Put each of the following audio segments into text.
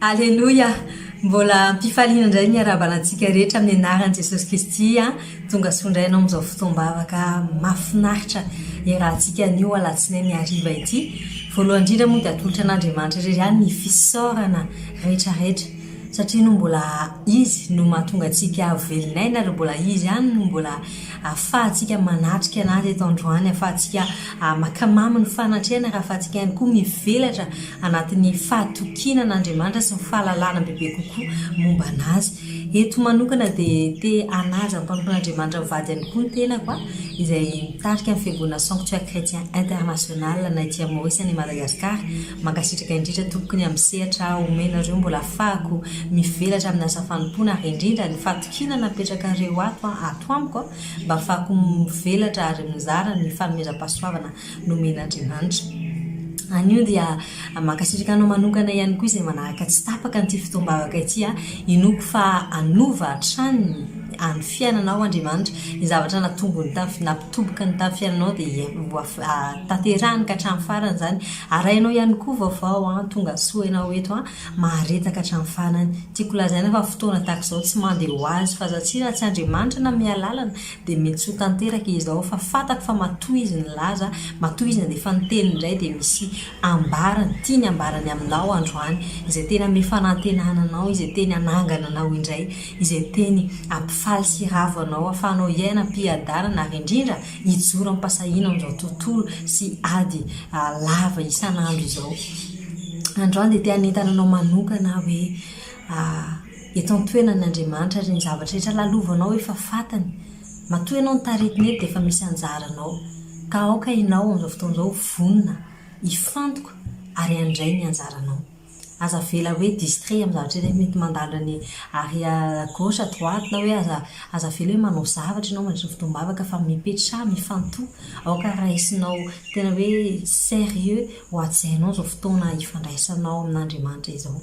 Aleloia! Mbola am-pifaliana indray ny hiarahabana antsika rehetra amin'ny anaran'i Jesosy Kristy. Tonga soa indray ianao amin'izao fotoam-bavaka mahafinaritra iarahantsika anio alatsinainy hariva ity. Voalohany indrindra moa dia atolotra an'Andriamanitra irery ihany ny fisaorana rehetra rehetra satria no mbola Izy no mahatonga antsika velon'aina ary mbola Izy ihany no mbola ahafahantsika manatrika anazy eto androany, ahafahantsika mankamamy ny fanatrehana ary ahafahantsika ihany koa mivelatra anatin'ny fahatokiana an'Andriamanitra sy ny fahalalana bebe kokoa momba an'Azy. Eto manokana dia te hanaja ny mpanompon'Andriamanitra mivady ihany koa ny tenako, izay mitarika ny fiangonana Sanctuaire Chrétien International na ety Maurice na Madagascar. Mankasitraka indrindra tompoko ny amin'ny sehatra omenareo mbola ahafahako mivelatra amin'ny asa fanompoana ary indrindra ny fahatokiana napetrakareo ato ato amiko mba ahafahako mivelatra ary mizara ny fanomezam-pahasoavana nomen'Andriamanitra. Anio dia mankasitraka anao manokana ihany koa izay manaraka tsy tapaka an'ity fotoam-bavaka ity. Inoako fa hanova hatrany ny fiainanao Andriamanitra. Ny zavatra natombony tamin'ny nampitoboka ny tamin'ny fiainanao dia ho tanterahiny ka hatramin'ny farany izany. Arahinao ihany koa vaovao an, tonga soa ianao eto an, mahareta ka hatramin'ny farany. Tiako lazaina fa fotoana tahaka izao tsy mandeha ho azy fa satria raha tsy Andriamanitra nanome alalana dia mety tsy ho tanteraka izao fa fantako fa matoa izy nilaza, matoa izy nandefa ny teniny indray dia misy ambarany, tiany ambarany aminao androany, izay teny hanome fanantenana anao, izay teny hanangana anao indray, izay teny hampifaly sy hiravo anao, hahafahanao hiaina am-piadanana ary indrindra hijoro am-pahasahiana amin'izao tontolo sy ady lava isan'andro izao. Androany dia te hanentana anao manokana aho hoe eto an-toerana Andriamanitra ary ny zavatra rehetra lalovanao efa fantany. Matoa ianao notaritina eto dia efa misy anjaranao. Ka aoka ianao amin'izao fotoana izao vonona hifantoka ary handray ny anjaranao. Aza avela hoe distrait amin'ny zavatra rehetra mety mandalo any ary à gauche à droite na hoe aza aza avela hoe manao zavatra ianao mandritra ny fotoam-bavaka fa mipetraha, mifantoha. Aoka raisinao tena hoe sérieux ho hajainao izao fotoana ifandraisanao amin'Andriamanitra izao.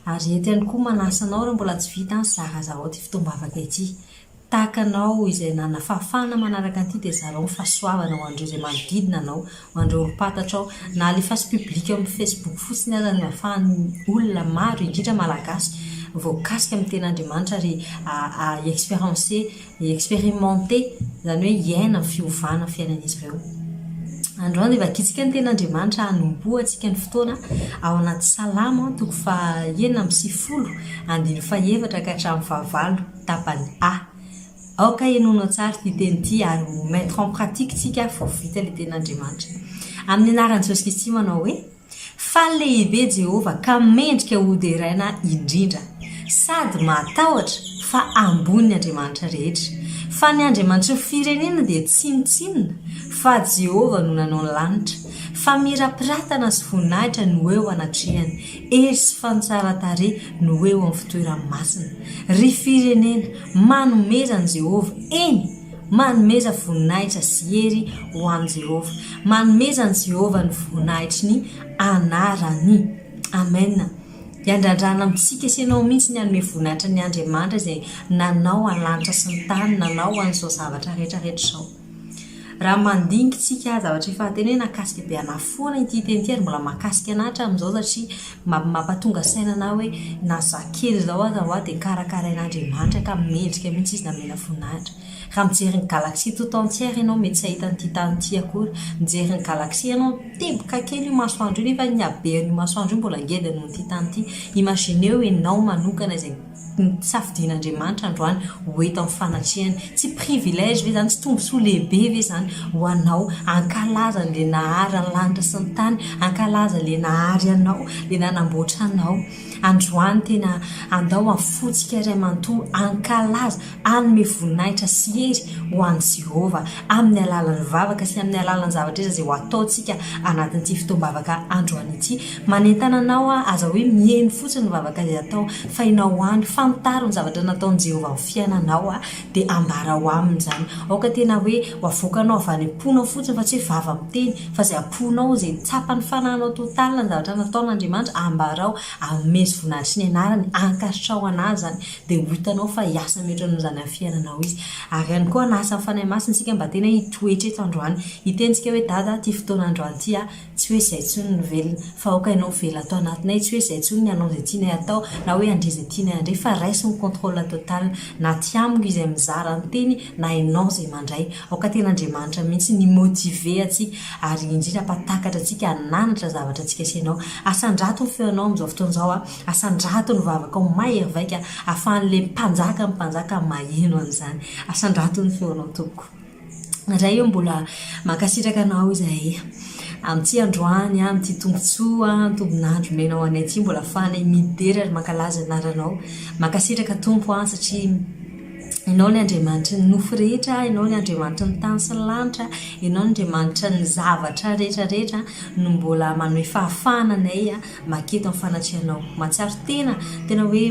Ary eto ihany koa manasa anao raha mbola tsy vita an, zarazarao ity fotoam-bavaka ity. Tahaka anao izay nanana fahafahana manaraka an'ity dia zarao ny fahasoavana ho an'ireo izay manodidina anao, ho an'ireo olom-pantatrao. Na alefaso public eo amin'ny facebook fotsiny aza no ahafahan'ny olona maro, indrindra malagasy, voakasika amin'ny tenin'Andriamanitra ary hi-experiencer, hi-experimenter, izany hoe hiaina ny fiovana amin'ny fiainan'izy ireo. Androany dia vakintsika ny tenin'Andriamanitra hanombohantsika ny fotoana ao anaty Salamo toko faha 96 andininy fahefatra ka hatramin'ny fahavalo tapany A. Aoka henoinao tsara ity teny ity ary ho mettre en pratique tsika vao vita ilay tenin'Andriamanitra. Amin'ny anaran'i Jesosy Kristy manao hoe. Fa lehibe Jehovah ka mendrika hoderaina indrindra, sady mahatahotra fa ambony ny andriamanitra rehetra. Fa ny andriamanitry ny firenena dia tsinontsinona, fa Jehovah no nanao ny lanitra. Famirapiratana sy voninahitra no eo anatrehany, hery sy fantsaran-tarehy no eo amin'ny fitoerany masina. Ry firenena, manomeza an'i Jehovah, eny, Manomeza voninahitra sy hery ho an'i Jehovah. Manomeza an'i Jehovah ny voninahitry ny anarany. Amen. Hiandrandrana amintsika sy ianao mihitsy ny hanome voninahitra ny Andriamanitra izay nanao ny lanitra sy ny tany, nanao an'izao zavatra rehetra rehetra izao. Raha mandinika isika, zavatra efa tena hoe nahakasika be anà foana ity teny ity ary mbola mahakasika anà hatramin'izao satria mampatonga saina anà hoe na za kely izao aza hoa dia karakarain'Andriamanitra ka mendrika mihitsy izy namena voninahitra. Raha mijery ny galaxie tout entière ianao mety tsy hahita an'ity tany ity akory. Mijery ny galaxie ianao, teboka kely io masoandro io nefa ny haben'io masoandro io mbola ngeda noho ity tany ity. Imagineo ianao manokana izay Safidian'Andriamanitra androany ho eto amin'ny fanatrehany. Tsy privilège ve izany, tsy tombontsoa lehibe ve izany ho anao hankalaza an'ilay nahary ny lanitra sy ny tany, hankalaza ilay nahary anao, ilay nanamboatra anao. Androany tena andao amin'ny fontsika iray manontolo hankalaza, hanome voninahitra sy hery ho an'i Jehovah amin'ny alalan'ny vavaka sy amin'ny alalan'ny zavatra rehetra izay ho ataontsika anatin'ity fotoam-bavaka androany ity. Manentana anao aho, aza hoe mihaino fotsiny ny vavaka izay atao, fa ianao any, fantaro ny zavatra nataon'i Jehovah amin'ny fiainanao, dia ambarao aminy izany. Aoka tena hoe ho avoakanao avy any am-ponao fotsiny fa tsy hoe vava miteny, fa izay am-ponao, izay tsapan'ny fanahinao total ny zavatra nataon'Andriamanitra, ambarao, amezo voninahitry ny anarany, ankasitraho an'Azy izany, dia ho hitanao fa hiasa mihoatra noho izany amin'ny fiainanao Izy. Ary ihany koa hanasa ny Fanahy Masina isika mba tena hitoetra eto androany. Hiteny isika hoe, Dada, ity fotoana androany ity aho, Tsy Tsy hoe izay intsony no velona, fa aoka Ianao ho velona ato anatinay, tsy hoe izay intsony ny hanao izay tianay hatao, na hoe handre izay tianay handre, fa raiso ny contrôle total, na aty amiko izay mizara ny teny, na Ianao izay mandray. Aoka tena Andriamanitra mihitsy ny motiver antsika, ary indrindra hampatakatra antsika hananatra zavatra antsika sy Ianao. Asandrato ny feonao amin'izao fotoana izao a! Asandrato ny vavakao mahery vaika, ahafahan'ilay Mpanjaka ny mpanjaka maheno an'izany. Asandrato ny feonao tompoko. Ray ô mbola mankasitraka anao izahay amin'ity androany, amin'ity tombontsoa, tombon'andro omenao anay ity mbola ahafahanay midera ary mankalaza ny anaranao. Mankasitraka Tompo a satria Ianao ny Andriamanitry ny nofo rehetra, Ianao ny Andriamanitry ny tany sy ny lanitra, Ianao ny Andriamanitra ny zavatra rehetra rehetra no mbola manome fahafahana anay maketo amin'ny fanatrehanao. Mahatsiaro tena, tena hoe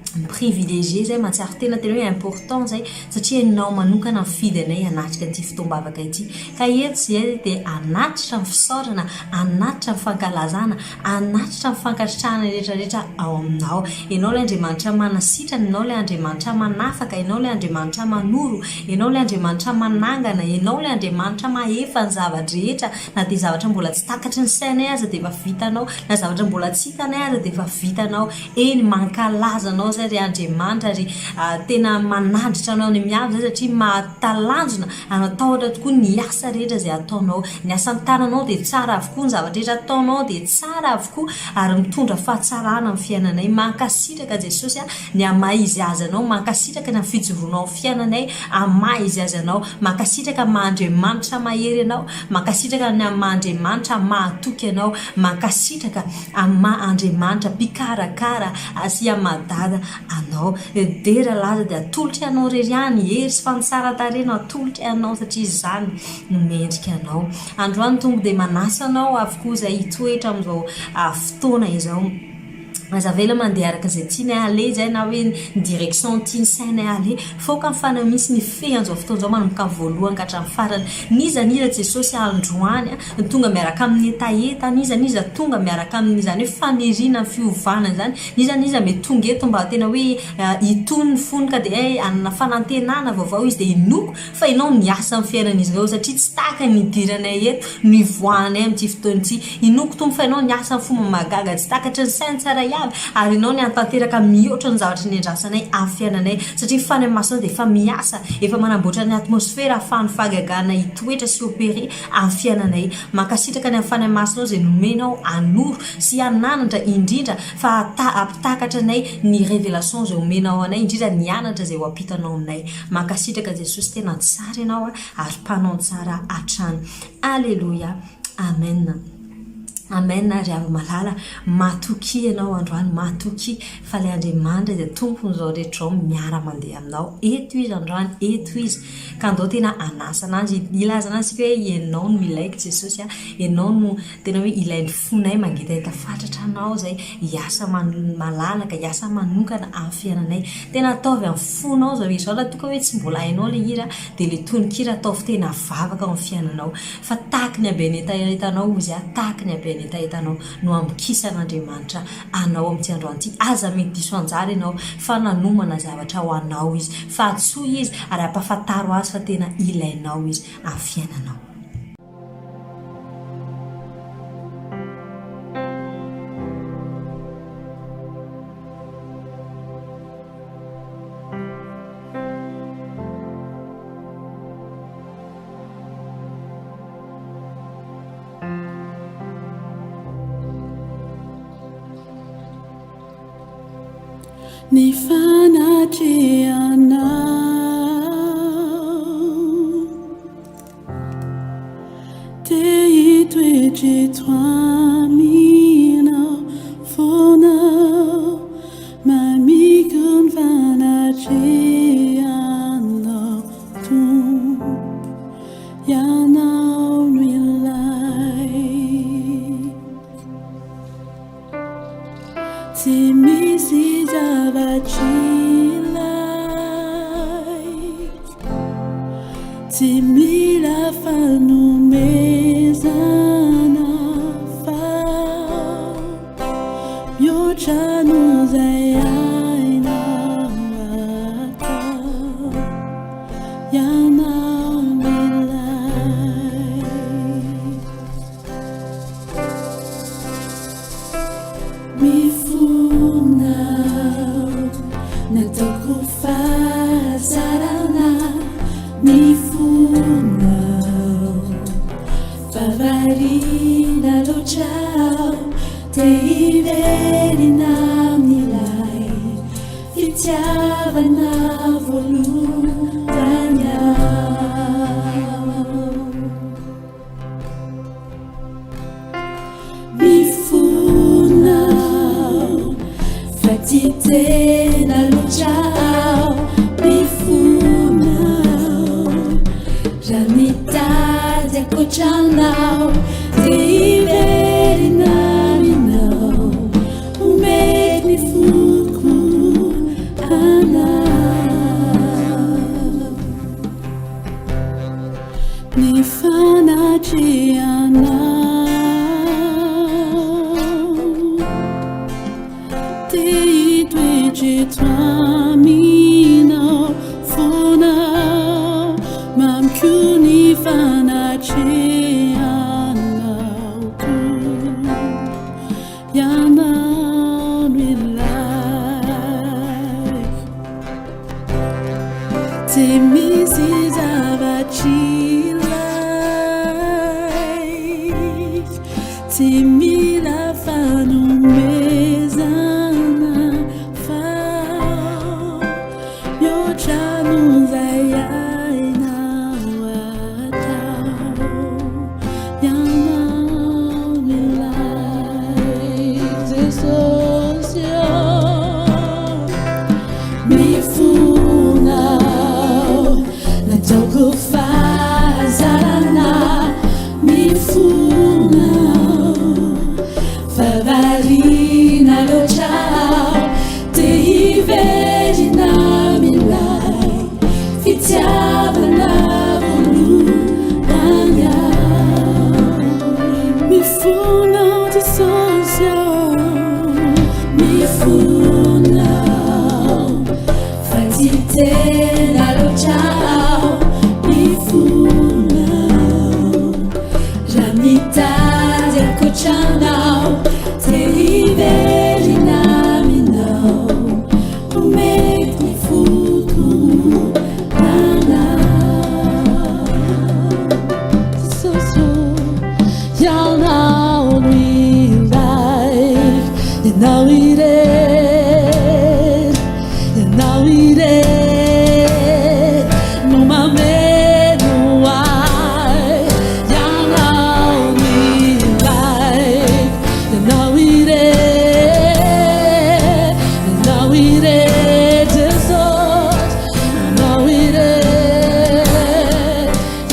mi-privilégier zay, mahatsiaro tena tena hoe important zay satria ianao manokana nifidy anay hanatrika an'ity fotoam-bavaka ity. Ka eto izay dia hanatitra ny fisaorana, hanatitra ny fankalazana, hanatitra ny fankasitrahana rehetra rehetra ao aminao. Ianao ilay Andriamanitra manasitrana, Ianao ilay Andriamanitra manafaka, Ianao ilay Andriamanitra manoro, Ianao ilay Andriamanitra manangana, Ianao ilay Andriamanitra mahefa ny zava-drehetra, na dia zavatra mbola tsy takatry ny sainay aza dia efa vitanao, na zavatra mbola tsy hitanay aza dia efa vitanao. Eny, mankalaza Anao izay ry Andriamanitra ary tena manandritra Anao any amin'ny avo izay satria mahatalanjona ary matahotra tokoa ny asa rehetra izay ataonao. Ny asan'ny tananao dia tsara avokoa, ny zavatra rehetra ataonao dia tsara avokoa ary mitondra fahatsarana amin'ny fiainanay. Mankasitraka Jesosy a, ny amin'ny maha izy azy Anao, mankasitraka ny amin'ny fijoroanao amin'ny fiainanay amin'ny maha izy azy Anao, mankasitraka amin'ny maha Andriamanitra mahery Anao, mankasitraka ny amin'ny maha Andriamanitra mahatoky Anao, mankasitraka Amin'ny maha Andriamanitra mpikarakara sy amadada Anao. Dera laza dia atolotray Anao irery ihany, hery sy fanitsaran-tarehy no atolotray Anao satria izany no mendrika Anao. Androany Tompo dia manasa Anao avokoa izay hitoetra amin'izao fotoana izao. Aza avela mandeha araka izay tianay aleha izay na hoe ny direction tian'ny sainay aleha. Faoka ny fanahy mihitsy ny fehy an'izao fotoana izao manomboka amin'ny voalohany ka hatramin'ny farany. N'iza n'iza Jesosy androany no tonga miaraka amin'ny hetaheta, n'iza n'iza tonga miaraka amin'izany hoe faniriana ny fiovana izany, n'iza n'iza mety tonga eto mba tena hoe hitony ny fony ka dia hay hanana fanantenana vaovao izy dia inoako fa ianao miasa amin'ny fiainan'izy ireo satria tsy tahaka ny nidiranay eto no hivoahanay amin'ity fotoana ity. Inoako Tompo fa ianao niasa amin'ny fomba mahagaga tsy takatry ny sain'ny tsirairay avy ary ianao nihantanteraka mihoatra ny zavatra niandrasanay amin'ny fiainanay satria ny Fanahy Masinao dia efa miasa, efa manamboatra ny atmosfera ahafahan'ny fahagagana hitoetra sy opérer amin'ny fiainanay. Mankasitraka ny amin'ny Fanahy Masinao izay nomenao hanoro sy hananatra indrindra fa hampitakatra anay ny révélation izay omenao anay indrindra ny anatra izay ho ampitanao aminay. Mankasitraka Jesosy tena tsara ianao ary mpanao ny tsara hatrany. Aleloia. Amen. Amen ry hava-malala, matokia ianao androany, matokia fa ilay Andriamanitra izay Tompon'izao rehetra izao miara-mandeha aminao. Eto Izy androany, eto Izy. Ka andao tena hanasa An'Azy, hilaza An'Azy isika hoe Ianao no ilaiko Jesosy a, Ianao no tena hoe ilain'ny fonay mangetaheta fatratra Anao izay hiasa malalaka, hiasa manokana amin'ny fiainanay. Tena ataovy amin'ny fonao izao hira izao, raha toa ka hoe tsy mbola hainao ilay hira dia ilay tononkira ataovy tena vavaka ao amin'ny fiainanao. Fa tahaky ny haben'ny hetahetanao, hozy aho, tahaky ny haben'ny hetahetanao no hamokisan'Andriamanitra anao amin'ity androany ity. Aza mety diso anjara ianao fa nanomana zavatra ho anao Izy. Fa antsoy Izy ary ampahafantaro Azy fa tena ilainao Izy amin'ny fiainanao. Ny fanatrehanao Te hitoetra eto aminao foana Mamiko ny fanatrehanao Tompo Ianao no ilay Tsy misy zavatr' ilay Tsy mila fanomezana fa Mihoatra noho izay hainao atao Ianao no ilay. Fitiavana voalohany aho. Mifona aho fa tia tena loatra aho. Mifona aho raha mitady ankoatra anao dia hiverina aminao. Omeko ny foko anao. Ny fanatrehanao Te hitoetra eto aminao foana Mamiko ny fanatrehanao koa Ianao no ilaiko Tsy misy zavatr' ilaiko Tsy mila fanomezana Fa mihoatra noho izay hainao atao Ianao no ilaiko Jesosy ô Mifona aho nataoko fahazarana Mifona aho fa variana loatra aho Te hiverina amin'ilay fitiavana voalohany aho. Mifona aho Jesosy ô, mifona aho fa tia tena loatra aho. Mifona aho raha mitady ankoatra anao, te hiverina aminao. Omeko ny foko anao Jesosy ô, Ianao no ilaiko, Ianao irery, Ianao irery no mameno ahy, Ianao no ilaiko, Ianao irery, Ianao irery Jesosy, Ianao irery,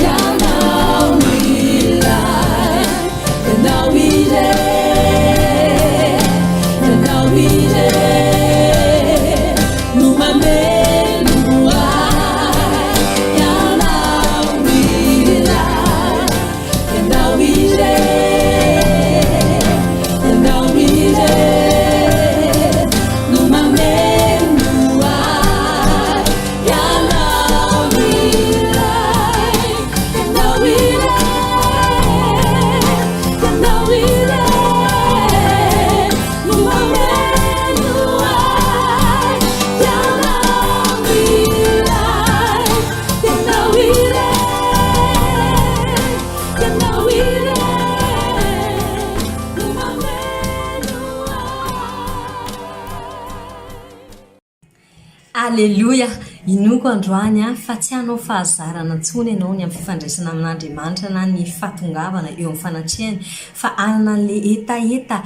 Ianao no ilaiko, Ianao irery, Ianao irery no mameno ahy, Ianao no ilaiko. Ianao irery, Ianao irery no mameno ahy. Ianao irery, Ianao irery, Ianao irery no mameno ahy. Ianao irery, Ianao irery. Aleloia! Inoako androany aho fa tsy hanao fahazarana intsony ianao ny amin'ny fifandraisana amin'Andriamanitra na ny fahatongavana eo amin'ny fanatrehany fa hanana an'ilay hetaheta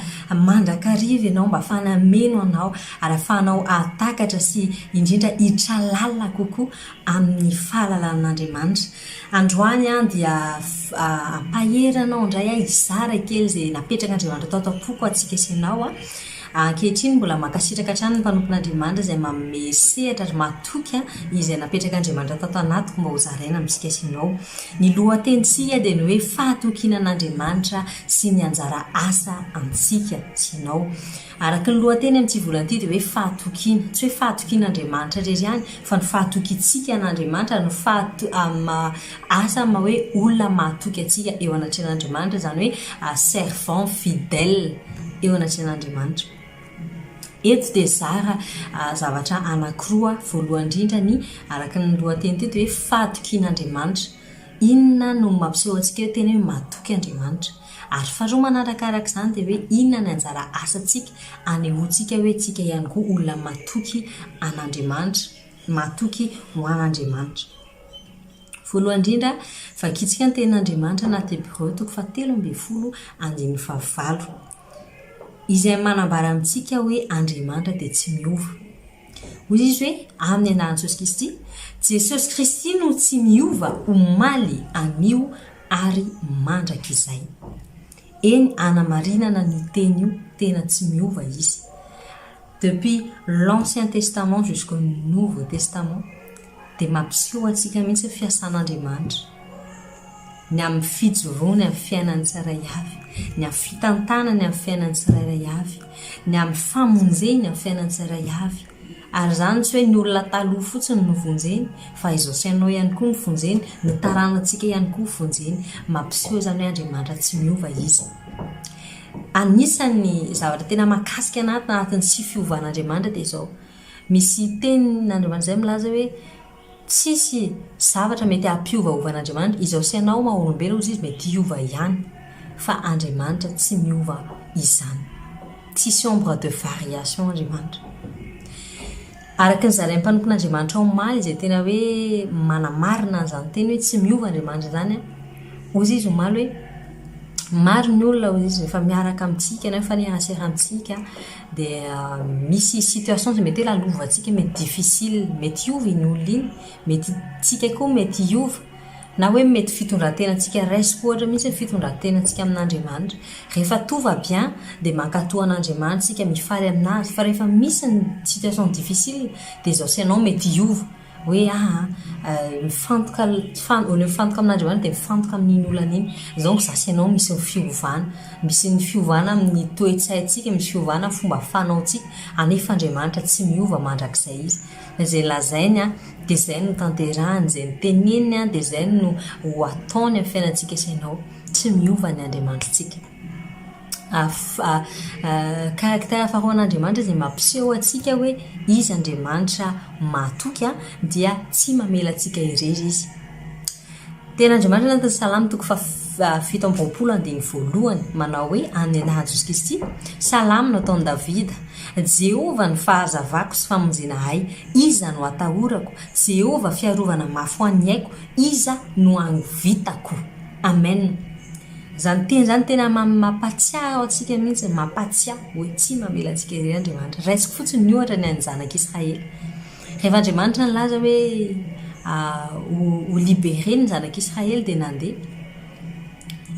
mandrakariva ianao mba hahafahana hameno anao ary hahafahanao hahatakatra sy indrindra hiditra lalina kokoa amin'ny fahalalan'Andriamanitra. Androany aho dia hampahery anao indray aho hizara kely izay napetrak'Andriamanitra tato am-poko antsika sy ianao. Ankehitriny mbola mankasitraka hatrany ny mpanompon'Andriamanitra izay manome sehatra ary matoky izay napetrak'Andriamanitra tato anatiko mba hozaraina amintsika sy ianao. Ny lohatenintsika dia ny hoe fahatokiana an'Andriamanitra sy ny anjara asa antsika sy ianao. Araka ny lohateny amin'ity volana ity dia hoe fahatokiana. Tsy hoe fahatokiana Andriamanitra irery ihany fa ny fahatokiantsika an'Andriamanitra no fahato maha asa maha hoe olona mahatoky antsika eo anatrehan'Andriamanitra, izany hoe servant fidèle eo anatrehan'Andriamanitra. Eto dia zara zavatra anankiroa, voalohany indrindra ny araka ny lohateny teto hoe fahatokian'Andriamanitra. Inona no mampiseho antsika hoe tena hoe matoky Andriamanitra? Ary faharoa manarakaraka izany dia hoe inona ny anjara asantsika anehoantsika hoe tsika ihany koa olona matoky an'Andriamanitra? mahatoky ho an'Andriamanitra. Voalohany indrindra, vakintsika ny tenin'Andriamanitra anaty Hebreo toko fahatelo ambin'ny folo andininy fahavalo, izay manambara amintsika hoe Andriamanitra dia tsy miova. Hoy izy hoe, Amin'ny anaran'i Jesosy Kristy, Jesosy Kristy no tsy miova omaly, anio ary mandrakizay. Eny, anamarinana an'io teny io, tena tsy miova Izy. Depuis l'Ancien Testament jusqu'au Nouveau Testament dia mampiseho antsika mihitsy ny fiasan'Andriamanitra, ny amin'ny fijoroany amin'ny fiainan'ny tsirairay avy, ny amin'ny fitantanany amin'ny fiainan'ny tsirairay avy, ny amin'ny famonjeny amin'ny fiainan'ny tsirairay avy. Ary izany tsy hoe ny olona taloha fotsiny no vonjeny, fa izao sy ianao ihany koa no vonjeny, ny taranantsika ihany koa vonjeny. Mampiseho izany hoe Andriamanitra tsy miova Izy. Anisan'ny zavatra tena mahakasika anahy anatin'ny tsy fiovan'Andriamanitra dia izao, misy tenin'Andriamanitra izay milaza hoe tsisy zavatra mety hampiovaova an'Andriamanitra, izao sy ianao maha olombelona hozy izy mety hiova ihany fa Andriamanitra tsy miova izany, tsisy ombre de variation Andriamanitra. Araka ny zarain'ny mpanompon'Andriamanitra omaly izay tena hoe manamarina an'izany teny hoe tsy miova Andriamanitra izany an, hozy izy omaly hoe, maro ny olona hozy izy rehefa miaraka amintsika na mifanerasera amintsika dia misy situation izay mety hoe lalovantsika mety difficile, mety hiova iny olona iny, mety tsika koa mety hiova. Na hoe mety fitondran-tenantsika raisiko ohatra mihitsy ny fitondran-tenantsika amin'Andriamanitra. Rehefa tout va bien dia mankatò an'Andriamanitra isika, mifaly aminazy, fa rehefa misy ny situation difficile dia izao sy ianao mety hiova hoe aa mifantoka au lieu mifantoka amin'Andriamanitra dia mifantoka amin'iny olana iny. Donc za sy ianao misy ny fiovana, misy ny fiovana amin'ny toe-tsaintsika, misy fiovana amin'ny fomba fanaontsika, anefa Andriamanitra tsy miova mandrakizay Izy. Izay lazainy dia izay no tanterahiny, izay noteneniny dia izay no ho ataony amin'ny fiainantsika sy ianao. Tsy miova ny Andriamanitritsika. Caractère faharoan'Andriamanitra izay mampiseho antsika hoe Izy Andriamanitra mahatoky dia tsy mamela antsika irery Izy. Tenin'Andriamanitra anatin'ny Salamo toko faha 27 andininy voalohany, manao hoe, Amin'ny anaran'i Jesosy Kristy, Salamo nataon'i Davida, Jehovah no fahazavako sy famonjena ahy, iza no atahorako? Jehovah fiarovana mafy ho an'ny aiko, iza no hangovitako? Amen. Izany teny izany tena mampatsiahy antsika mihitsy, mampatsiahy hoe tsy mamela antsika irery Andriamanitra. Raisiko fotsiny ny ohatra ny an'ny zanak'Israely. Rehefa Andriamanitra nilaza hoe ho libérer ny zanak'Israely dia nandeha.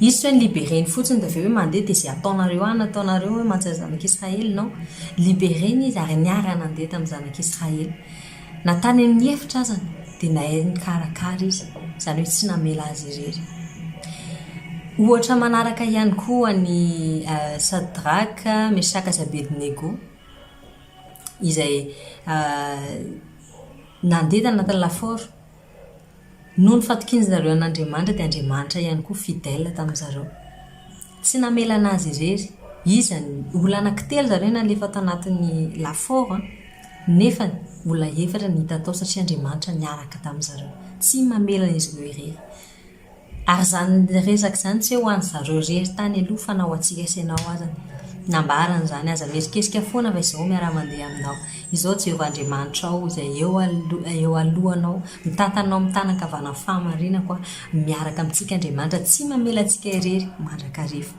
Izy tsy hoe ni-libérer-ny fotsiny dia avy eo hoe mandeha dia izay ataonareo any ataonareo hoe mantsy ny zanak'Israely. Non. Libérer-ny izy ary niara-nandeha tamin'ny zanak'Israely. Na tany amin'ny efitra aza dia nahay nikarakara izy. Izany hoe tsy namela azy irery. Ohatra manaraka ihany koa ny Sadraka, Mesaka sy Abednego. izay nandeha tanatin'ny lafaoro. Noho ny fatokian-dry zareo an'Andriamanitra dia Andriamanitra ihany koa fidèle tamin-dry zareo. Tsy namela an'azy irery. Iza, olona anankitelo zareo nalefa tanatin'ny lafaoro an, nefa olona efatra no hita tao satria Andriamanitra niaraka tamin-dry zareo. Tsy mamela an'izy ireo irery. Ary izany resaka izany tsy hoe ho an'ny zareo irery tany aloha fa na ho antsika sy ianao azany. Nambarany izany, aza mierikerika foana fa izaho miara-mandeha aminao. Izaho Jehovah Andriamanitrao izay eo eo alohanao, mitantana anao amin'ny tanan-kavanan'ny fahamarinako aho. Miaraka amintsika Andriamanitra, tsy mamela antsika irery mandrakariva.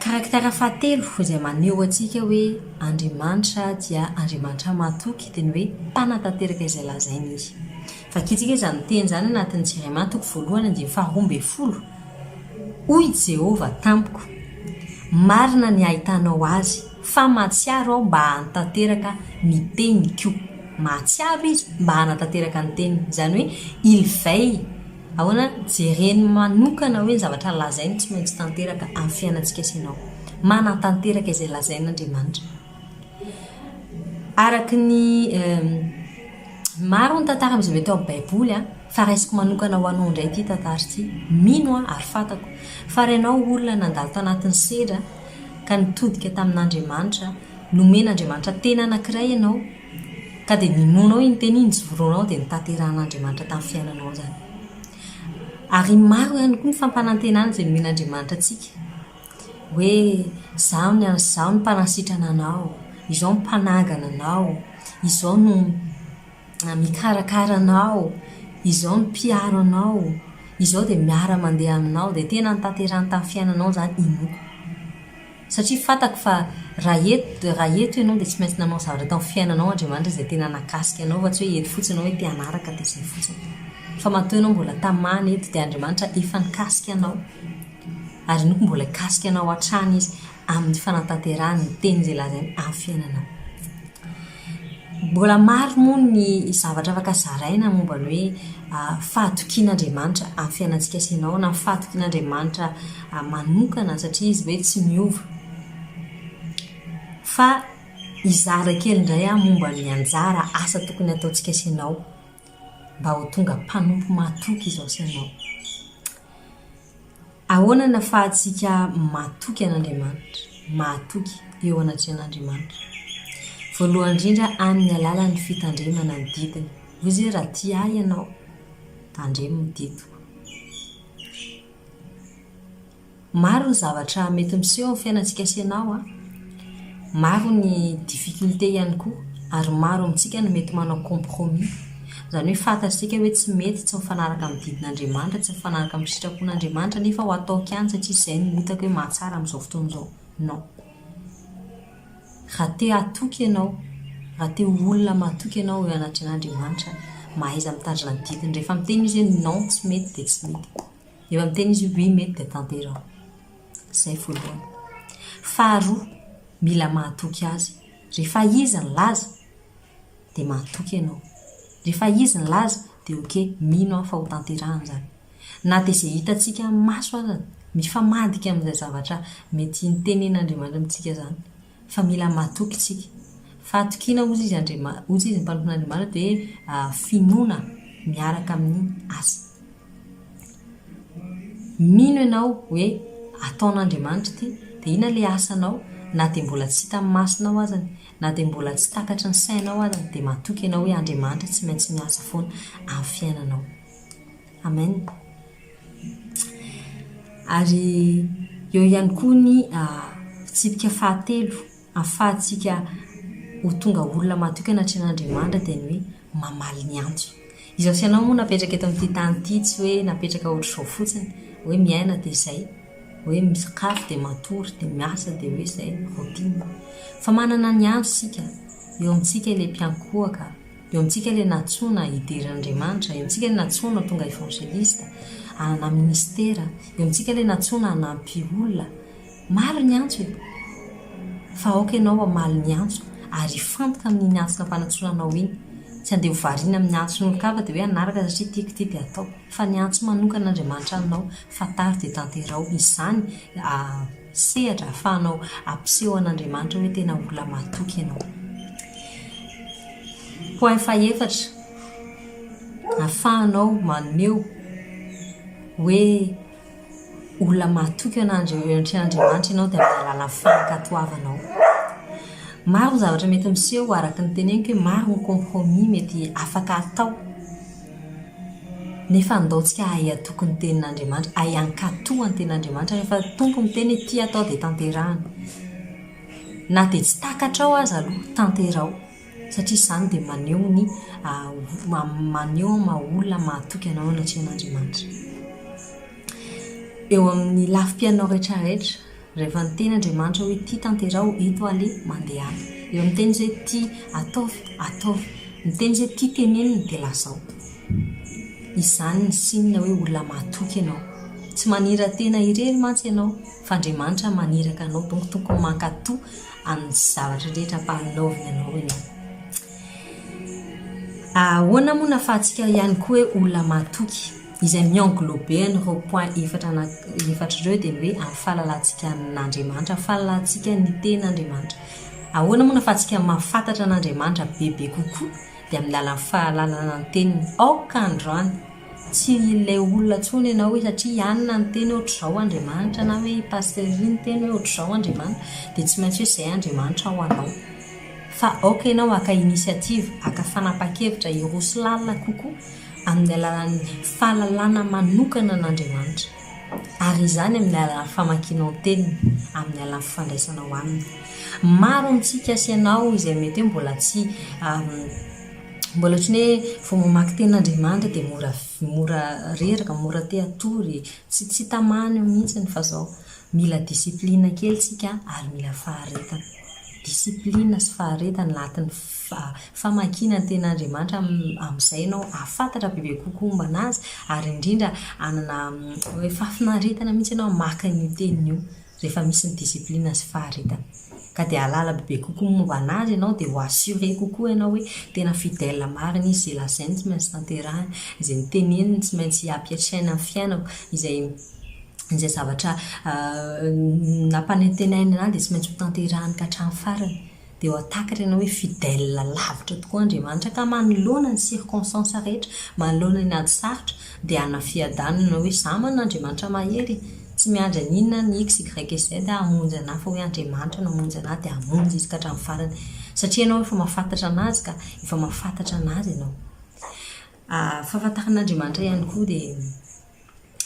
Caractère fahatelo izay maneho antsika hoe Andriamanitra dia Andriamanitra mahatoky dia ny hoe mpanatanteraka izay lazainy Izy. Vakintsika izany teny izany anatin'ny Jeremia toko voalohany andininy faharoambinifolo, Hoy Jehovah tamiko, Marina ny ahitanao azy, fa mahatsiaro Aho mba hanatanteraka ny teniko. Mahatsiaro Izy mba hanatanteraka ny teniny. Izany hoe, il veille. Ahoana? Jereny manokana hoe ny zavatra lazainy tsy maintsy tanteraka amin'ny fiainantsika sy ianao. Manatanteraka izay lazainy Andriamanitra. Araka ny maro ny tantara izay mety ao amin'ny Baiboly fa raisiko manokana ho anao indray ity tantara ity. Mino aho ary fantako fa raha ianao olona nandalo tanatin'ny sedra ka nitodika tamin'Andriamanitra, nomen'Andriamanitra teny anankiray ianao ka dia ninoanao iny teny iny, nijoroanao dia notanterahan'Andriamanitra tamin'ny fiainanao izany. Ary maro ihany koa ny fampanantenana izay nomen'Andriamanitra antsika. Hoe izaho ny izaho no mpanasitrana anao, izaho no mpanangana anao, Izao no mikarakara anao, Izao no mpiaro anao, Izao dia miara-mandeha aminao, dia tena notanterahiny tamin'ny fiainanao izany inoako. Satria fantako fa raha eto raha eto ianao dia tsy maintsy nanao zavatra tao amin'ny fiainanao Andriamanitra izay tena nahakasika anao fa tsy hoe eto fotsiny ianao hoe te hanaraka dia izay fotsiny. Fa matoa ianao mbola tamana eto dia Andriamanitra efa nikasika anao ary inoako mbola hikasika anao hatrany Izy amin'ny fanatanterahany ny teny izay lazainy amin'ny fiainanao. Mbola maro moa ny zavatra afaka zaraina momba ny hoe fahatokian'Andriamanitra amin'ny fiainantsika sy ianao na fahatokian'Andriamanitra manokana satria izy hoe tsy miova. Fa hizara kely indray aho momba ny anjara asa tokony hataontsika sy ianao mba ho tonga mpanompo mahatoky izao sy ianao. Ahoana no ahafahantsika matoky an'Andriamanitra, mahatoky eo anatrehan'Andriamanitra? Voalohany indrindra, amin'ny alalan'ny fitandremana ny didiny. Hoy Izy hoe, Raha tia Ahy ianao, tandremo ny didiko. Maro ny zavatra mety miseho amin'ny fiainantsika sy ianao an. Maro ny difficulté ihany koa ary maro amintsika no mety manao compromis. Izany hoe fantatsika hoe tsy mety, tsy mifanaraka amin'ny didin'Andriamanitra, tsy mifanaraka amin'ny sitrapon'Andriamanitra nefa ho ataoko ihany satria izay no hitako hoe mahatsara amin'izao fotoana izao. Non. Raha te hatoky ianao, raha te ho olona mahatoky ianao eo anatrehan'Andriamanitra, mahaiza mitandrina ny didiny. Rehefa miteny Izy hoe non, tsy mety dia tsy mety. Rehefa miteny Izy hoe oui, mety dia tanteraho. Izay voalohany. Faharoa, mila mahatoky Azy. Rehefa Izy nilaza, dia mahatoky ianao. Rehefa Izy nilaza, dia ok, mino aho fa ho tanterahany izany. Na dia izay hitantsika amin'ny maso aza, mifamadika amin'izay zavatra mety nitenen'Andriamanitra amintsika izany. Fa mila matoky isika. Fahatokiana hozy izy Andriama, hozy izy ny mpanompon'Andriamanitra dia finoana miaraka amin'ny asa. Mino ianao hoe ataon'Andriamanitra ity, dia inona ilay asanao na dia mbola tsy hitan'ny masonao azany, na dia mbola tsy takatry ny sainao azany dia matoky ianao hoe Andriamanitra tsy maintsy miasa foana amin'ny fiainanao. Amen. Ary eo ihany koa ny fitsipika fahatelo ahafahantsika ho tonga olona matoky anatrehan'Andriamanitra dia ny hoe mamaly ny antso. Izaho sy ianao moa napetraka eto amin'ity tany ity tsy hoe napetraka ohatr'izao fotsiny, hoe miaina dia izay, hoe misakafo dia matory dia miasa dia hoe izay, routine. Fa manana ny antso isika, eo amintsika ilay mpiankohoka, eo amintsika ilay nantsoina hidera an'Andriamanitra, eo amintsika ilay nantsoina ho tonga evangelista, hanana ministera, eo amintsika ilay nantsoina hanampy olona. Maro ny antso e! Fa aoka ianao hamaly ny antso ary hifantoka amin'iny antso nampanantsoina anao iny. Tsy handeha ho variana amin'ny antson'olon-kafa dia hoe hanaraka satria tiako ity dia ataoko. Fa ny antso manokan'Andriamanitra aminao, fantaro dia tanteraho. Izany sehatra ahafahanao hampiseho an'Andriamanitra hoe tena olona mahatoky ianao. Point fahefatra, ahafahanao maneho hoe olona mahatoky eo anatrehan'Andriamanitra ianao dia amin'ny alalan'ny fankatoavanao. Maro ny zavatra mety miseho araka ny teneniko hoe maro ny compromis mety afaka atao nefa andao tsika hahay hatoky ny tenin'Andriamanitra, hahay hankatò ny tenin'Andriamanitra rehefa Tompo miteny hoe ity atao dia tanterahana. Na dia tsy takatrao aza aloha, tanteraho satria izany dia maneho ny maneho maha olona mahatoky anao anatrehan'Andriamanitra. Eo amin'ny lafim-piainanao rehetra rehetra, rehefa niteny Andriamanitra hoe ity tanteraho, eto aleha, mandehana. Rehefa miteny Izy hoe ity ataovy, ataovy. Miteny Izy hoe ity tenenina, dia lazao. Izany ny signe hoe olona mahatoky ianao. Tsy manira-tena irery mantsy ianao, fa Andriamanitra maniraka anao, donc tokony mankatò amin'ny zavatra rehetra ampanaoviny anao ianao. Ahoana moa no ahafahantsika ihany koa hoe olona mahatoky? Izay mi-englober an'ireo points efatra efatra ireo dia ny hoe amin'ny fahalalantsika an'Andriamanitra, amin'ny fahalalantsika ny tenin'Andriamanitra. Ahoana moa no ahafahantsika mahafantatra an'Andriamanitra bebe kokoa? Dia amin'ny alalan'ny fahalalana ny teniny. Aoka androany tsy ilay olona intsony ianao hoe satria i Anna niteny hoe ohatr'izao Andriamanitra na hoe i Pasteur ry niteny hoe ohatr'izao Andriamanitra dia tsy maintsy hoe izay Andriamanitra ho anao. Fa aoka ianao haka initiative, haka fanapahan-kevitra, hiroso lalina kokoa amin'ny alalan'ny fahalalana manokana an'Andriamanitra. Ary izany amin'ny alalan'ny famakianao ny Teniny, amin'ny alalan'ny fifandraisanao Aminy. Maro amintsika sy ianao izay mety hoe mbola tsy mbola ohatran'ny hoe vao mamaky Tenin'Andriamanitra dia mora mora reraka, mora te hatory, tsy tsy tamana eo mihitsy fa izao mila discipline kely tsika ary mila faharetana. Discipline sy faharetana anatin'ny famakiana ny Tenin'Andriamanitra amin'izay ianao hahafantatra bebe kokoa momba an'Azy ary indrindra hanana hoe fahafinaretana mihitsy ianao hamaky an'io Teniny io rehefa misy ny discipline sy faharetana. Ka dia hahalala bebe kokoa momba an'Azy ianao dia ho assuré kokoa ianao hoe tena fidèle marina Izy, izay lazainy tsy maintsy tanterahiny, izay noteneniny tsy maintsy ampiasaina amin'ny fiainako, izay izay zavatra nampanantenainy an'ahy dia tsy maintsy hotanterahiny ka hatramin'ny farany. Dia ho takatra ianao hoe fidèle lavitra tokoa Andriamanitra ka manoloana ny circonstances rehetra, manoloana ny ady sarotra dia hanana fiadanana ianao hoe izaho manana Andriamanitra mahery e! Tsy miandry an'inona ny X, Y et Z aho hamonjy an'ahy fa hoe Andriamanitra no hamonjy an'ahy dia hamonjy Izy ka hatramin'ny farany. Satria ianao efa mahafantatra an'Azy ka, efa mahafantatra an'Azy ianao. Fahafantarana Andriamanitra ihany koa dia.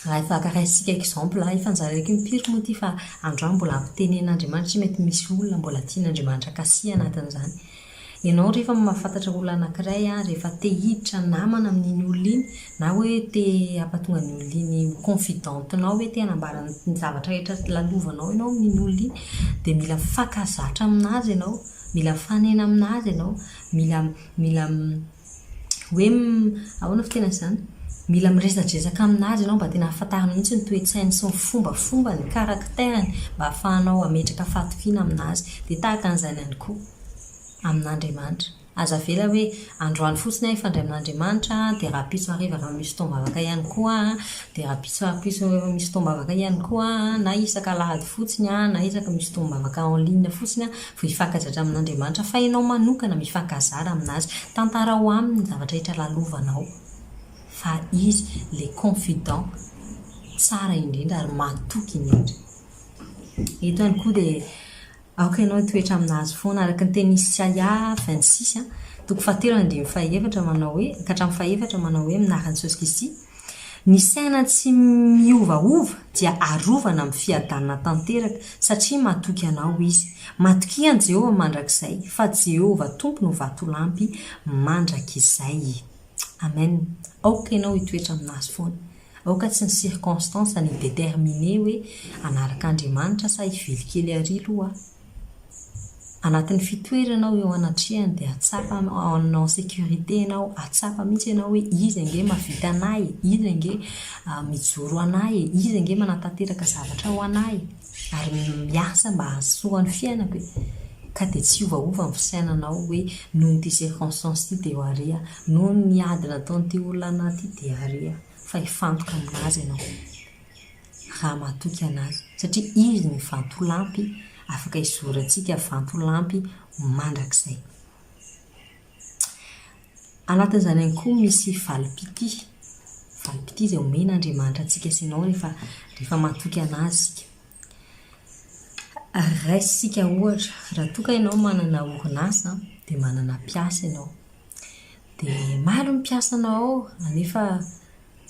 Raha efa raisintsika exemple, efa nozaraiko impiry moa ity fa androany mbola ampitenen'Andriamanitra satria mety misy olona mbola tian'Andriamanitra kasihana anatin'izany. Ianao rehefa mahafantatra olona anankiray, rehefa te hiditra namana amin'iny olona iny, na hoe te hampatonga ny olona iny ho confidente-nao hoe te hanambara ny zavatra rehetra lalovanao ianao amin'iny olona iny, dia mila mifankazatra amin'azy ianao, mila mifanena amin'azy ianao, mila mila hoe ahoana fiteny an'izany? Mila miresadresaka amin'azy ianao mba tena ahafantarany mihitsy ny toe-tsainy sy ny fombafombany, ny caractère-ny mba ahafahanao hametraka fahatokiana amin'azy. Dia tahaka an'izany ihany koa amin'Andriamanitra. Aza avela hoe androany fotsiny aho hifandray amin'Andriamanitra dia rahampitso hariva raha misy fotoam-bavaka ihany koa aho, dia rahampitso rahampitso misy fotoam-bavaka ihany koa aho, na isaka alahady fotsiny aho, na isaka misy fotoam-bavaka en ligne fotsiny aho, vao hifankazatra amin'Andriamanitra fa ianao manokana mifankazara aminazy. Tantarao aminy ny zavatra rehetra lalovanao fa izy le confident tsara indrindra ary mahatoky indrindra. Eto ihany koa dia aoka ianao hitoetra aminazy foana araka ny tenin'i Isaia 26 toko fahatelo andininy fahefatra manao hoe ka hatramin'ny fahefatra manao hoe amin'ny anaran'i Jesosy Kristy Ny saina tsy miovaova dia arovana amin'ny fiadanana tanteraka satria matoky anao izy. Matokia an'i Jehovah mandrakizay, fa Jehovah Tompo no vatolampy mandrakizay. Amen. Aoka ianao hitoetra aminazy foana. Aoka tsy ny circonstance no hi-determiner hoe hanaraka Andriamanitra sa hivily kely ary aloha aho. Anatin'ny fitoerana aho eo anatrehany dia hahatsapa en en sécurité ianao, hahatsapa mihitsy ianao hoe izy ange mahavita an'ahy e, izy ange mijoro an'ahy e, izy ange manatanteraka zavatra ho an'ahy e, ary miasa mba hahasoa ny fiainako e. Ka dia tsy hiovaova ny fisainanao hoe noho ity circonstance ity dia ho ary aho, noho ny ady nataon'ity olona an'ahy ity dia ary aho, fa hifantoka amin'azy ianao. raha matoky an'Azy, satria Izy no vatolampy afaka hizorantsika vatolampy mandrakizay. Anatin'izany ihany koa misy valim-pitia, valim-pitia izay omen'Andriamanitra antsika sy ianao rehefa rehefa matoky an'Azy isika. Raisintsika ohatra, raha toa ka ianao manana orinasa dia manana mpiasa ianao, dia maro ny mpiasanao ao anefa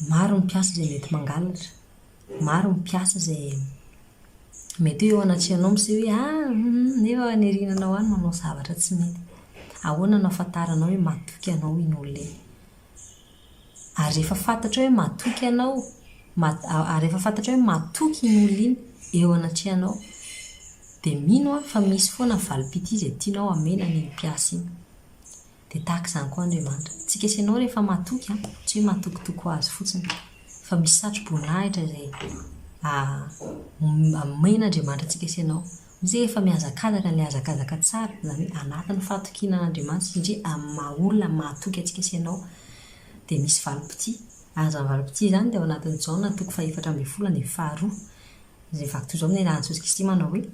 Maro ny mpiasa izay mety mangalatra, maro ny mpiasa izay mety hoe eo anatrehanao miseho hoe ah hum nefa any aoriananao any manao zavatra tsy mety. Ahoana no ahafantaranao hoe matoky anao iny olona iny? Ary rehefa fantatrao hoe matoky anao, ary rehefa fantatrao hoe matoky iny olona iny eo anatrehanao, dia mino aho fa misy foana valim-pitia izay tianao hamena an'iny mpiasa iny. Dia tahaka izany koa Andriamanitra. Tsika sy ianao rehefa matoky an, tsy hoe matokitoky ho azy fotsiny, fa misy satro-boninahitra izay omen'Andriamanitra antsika sy ianao. Hoy isika efa mihazakazaka ilay hazakazaka tsara, izany hoe anatin'ny fahatokiana an'Andriamanitra satria amin'ny maha olona mahatoky antsika sy ianao dia misy valim-pitia. Ary izany valim-pitia izany dia ao anatin'ny Jaona toko fahefatra ambinifolo andininy faharoa. Izay vaky toy izao amin'ny anaran'i Jesosy Kristy manao hoe,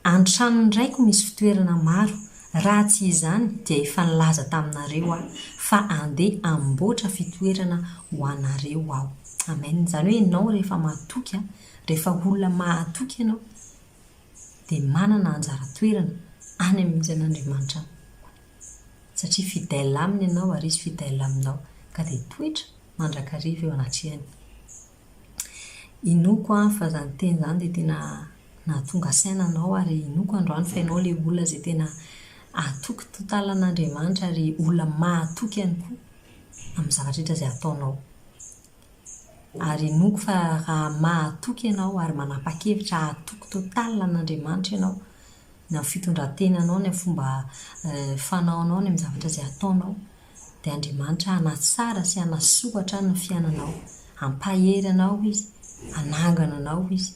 An-tranon'ny Raiko misy fitoerana maro, raha tsy izany dia efa nilaza taminareo Aho, fa andeha hamboatra fitoerana ho anareo Aho. Amen. Izany hoe ianao rehefa matoky, rehefa olona mahatoky ianao, dia manana anjara toerana any amin'ny misy an'Andriamanitra any. Satria fidèle aminy ianao ary Izy fidèle aminao. Ka dia hitoetra mandrakariva eo anatrehany. Inoako an fa izany teny izany dia tena nahatonga saina anao ary inoako androany fa ianao ilay olona izay tena hatoky total an'Andriamanitra ary olona mahatoky ihany koa amin'ny zavatra rehetra izay ataonao. Ary inoako fa raha mahatoky ianao ary manapa-kevitra hatoky total an'Andriamanitra ianao, na amin'ny fitondran-tenanao, ny amin'ny fomba fanaonao, ny amin'ny zavatra izay ataonao, dia Andriamanitra hanatsara sy hanasoa hatrany ny fiainanao. Hampahery anao Izy, hanangana anao Izy,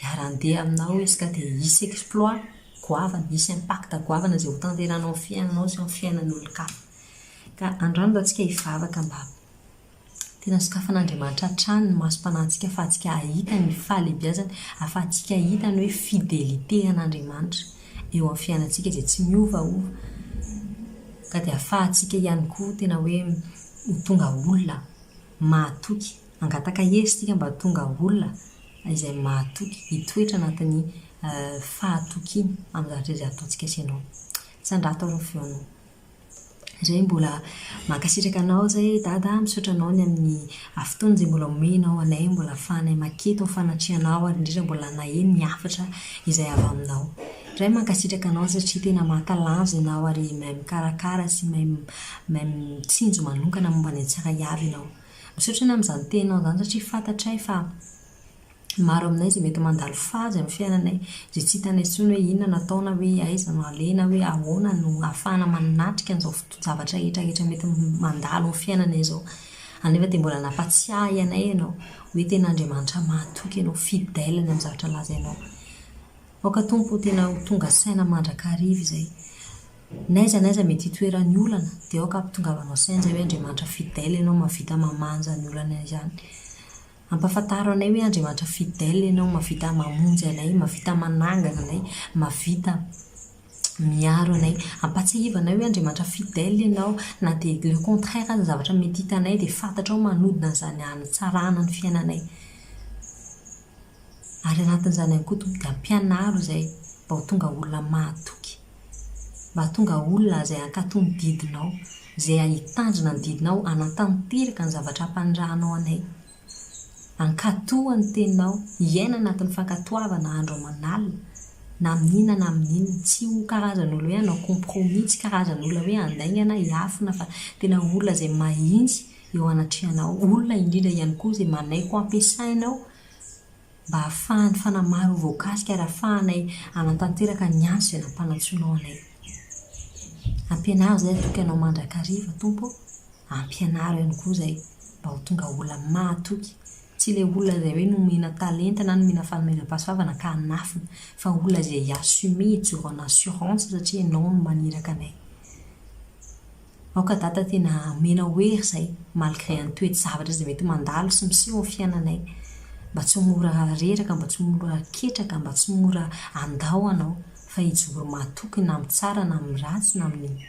hiara-handeha aminao Izy ka dia hisy exploit goavana, hisy impact goavana izay hotanterahinao amin'ny fiainanao sy amin'ny fiainan'olon-kafa. Ka androany mba tsika hivavaka mba Tena sokafan'Andriamanitra hatrany ny masom-panahintsika ahafahantsika hahita ny fahalehibiazany, ahafahantsika hahita ny hoe fidélité an'Andriamanitra eo amin'ny fiainantsika izay tsy miovaova. Ka dia ahafahantsika ihany koa tena hoe ho tonga olona mahatoky. Hangataka hery isika mba ho tonga olona izay mahatoky, hitoetra anatin'ny fahatokiana amin'ny zavatra izay ataontsika sy ianao. Sandrato ary ny feonao. Zay mbola mankasitraka anao zay Dada a, misaotra anao ny amin'ny fotoana izay mbola omenao anay mbola ahafahanay maketo ny fanatrehanao ary indrindra mbola naheno ny hafatra izay avy aminao. Ray mankasitraka anao satria tena mahatalanjona ianao ary mahay mikarakara sy mahay mahay mitsinjo manokana momba ny antsika avy ianao. Misaotra ny amin'izany teninao izany satria fantatray fa Maro aminay izay mety mandalo phase amin'ny fiainanay izay tsy hitanay intsony hoe inona no atao na hoe aiza no aleha na hoe ahoana no ahafahana manatrika an'izao zavatra rehetra rehetra mety mandalo amin'ny fiainanay izao. Anefa dia mbola nampatsiahy anay ianao hoe tena Andriamanitra mahatoky ianao, fidèle ny amin'ny zavatra lazainao. Aoka Tompo ho tena ho tonga saina mandrakariva izay. N'aiza n'aiza mety hitoeran'ny olana dia aoka hampitongavanao saina izay hoe Andriamanitra fidèle ianao mahavita mamaha an'izany olana izany. Ampafantaro anay hoe Andriamanitra fidèle Ianao, mahavita mamonjy anay, mahavita manangana anay, mahavita miaro anay. Ampatsiahivo anay hoe Andriamanitra fidèle Ianao, na dia le contraire aza ny zavatra mety hitanay dia fantatrao manodina an'izany hanatsarana ny fiainanay. Ary anatin'izany ihany koa Tompo dia ampianaro izay mba ho tonga olona mahatoky. Mba hahatonga olona izay hankatò ny didinao, izay hitandrina ny didinao, hanatanteraka ny zavatra ampanirahanao anay. Hankatò ny teninao, hiaina anatin'ny fankatoavana andro aman'alina, na amin'inona na amin'inona. Tsy ho karazan'olona hoe hanao compromis, tsy karazan'olona hoe handainga na hiafina fa tena olona izay mahitsy eo anatrehanao. Olona indrindra ihany koa izay manaiky ho ampiasainao mba hahafahan'ny fanahy maro ho voakasika ary hahafahanay hanatanteraka ny antso izay nampanantsoinao anay. Ampianaro izay hatoky Anao mandrakariva, Tompo ô. Ampianaro ihany koa izay mba ho tonga olona mahatoky. Tsy ilay olona izay hoe nomena talenta na nomena fanomezam-pahasoavana ka hanafina, fa olona izay hi-assumer, hijoro en assurance satria Ianao no maniraka anay. Aoka Dada tena omenao hery izay malgré ny toe-javatra izay mety mandalo sy miseho amin'ny fiainanay mba tsy ho mora reraka, mba tsy ho mora ketraka, mba tsy ho mora handao anao fa hijoro matoky na amin'ny tsara na amin'ny ratsy na amin'ny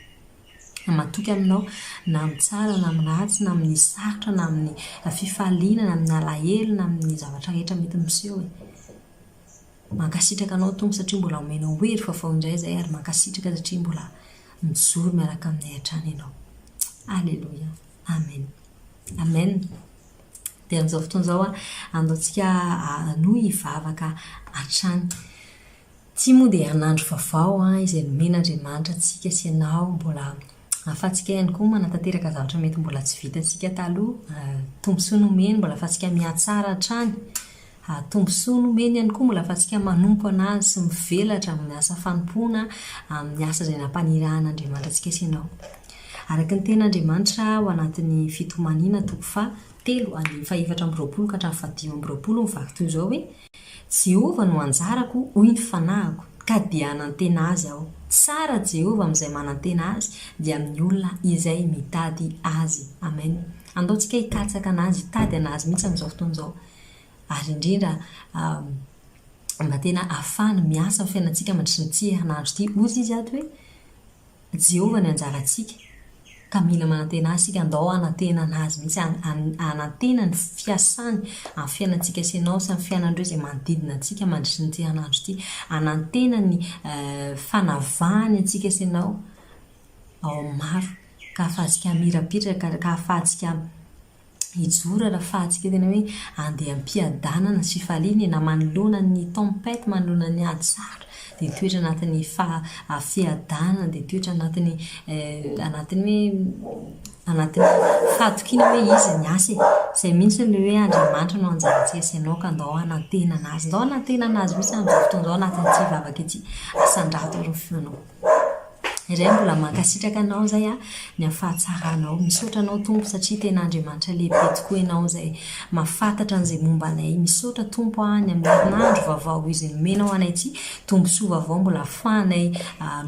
matoky aminao na amin'ny tsara na amin'ny ratsy na amin'ny sarotra na amin'ny fifaliana na amin'ny alahelo na amin'ny zavatra rehetra mety miseho e. Mankasitraka anao Tompo satria mbola omenao hery vaovao indray izay ary mankasitraka satria mbola mijoro miaraka aminay hatrany ianao. Aleloia. Amen. Amen. Dia amin'izao fotoana izao andaontsika hanohy hivavaka hatrany. Ity moa dia herinandro vaovao izay nomen'Andriamanitra antsika sy ianao mbola ahafahantsika ihany koa manatanteraka zavatra mety mbola tsy vitantsika taloha. Tombontsoa nomeny mbola ahafahantsika mihatsara hatrany. Tombontsoa nomeny ihany koa mbola ahafahantsika manompo an'Azy sy mivelatra amin'ny asa fanompoana, amin'ny asa izay nampanirahan'Andriamanitra antsika sy ianao. Araka ny tenin'Andriamanitra ao anatin'ny Fitomaniana toko faha telo andininy faha 24 ka hatramin'ny faha 25 mivaky toy izao hoe, Jehovah no anjarako, hoy ny fanahiko, ka dia hanantena Azy aho. Tsara Jehovah amin'izay manantena Azy, dia amin'ny olona izay mitady Azy. Amen. Andao tsika hikatsaka an'Azy, hitady an'Azy mihitsy amin'izao fotoana izao. Ary indrindra mba tena ahafahany miasa amin'ny fiainantsika mandritry ny ity herinandro ity. Hoy izy ato hoe, Jehovah ny anjarantsika, ka mila manantena Azy isika. Andao hanantena an'Azy mihitsy, hanantena ny fiasany amin'ny fiainantsika sy ianao sy amin'ny fiainan'ireo izay manodidina antsika mandritry ny ity herinandro ity. Hanantena ny fanavahany antsika sy ianao ao amin'ny maro, ka ahafahantsika hamirapiratra, ka ahafahantsika. Hijoro ary ahafahantsika tena hoe handeha am-piadanana sy fifaliana e, na manoloana ny tempête, manoloana ny ady sarotra dia hitoetra anatin'ny faha fiadanana, dia hitoetra anatin'ny anatin'ny hoe anatin'ny fahatokiana hoe Izy miasa e. Izay mihitsy ilay hoe Andriamanitra no anjarantsika sy ianao ka ndao hanantena an'Azy, ndao hanantena an'Azy mihitsy amin'izao fotoana izao anatin'ity vavaka ity. Asandrato ary ny feonao. Ray mbola mankasitraka anao izay a, ny amin'ny fahatsaranao. Misaotra anao Tompo satria tena Andriamanitra lehibe tokoa ianao izay mahafantatra an'izay momba anay. Misaotra Tompo a, ny amin'ny herinandro vaovao izay nomenao anay ity, tombontsoa vaovao mbola ahafahanay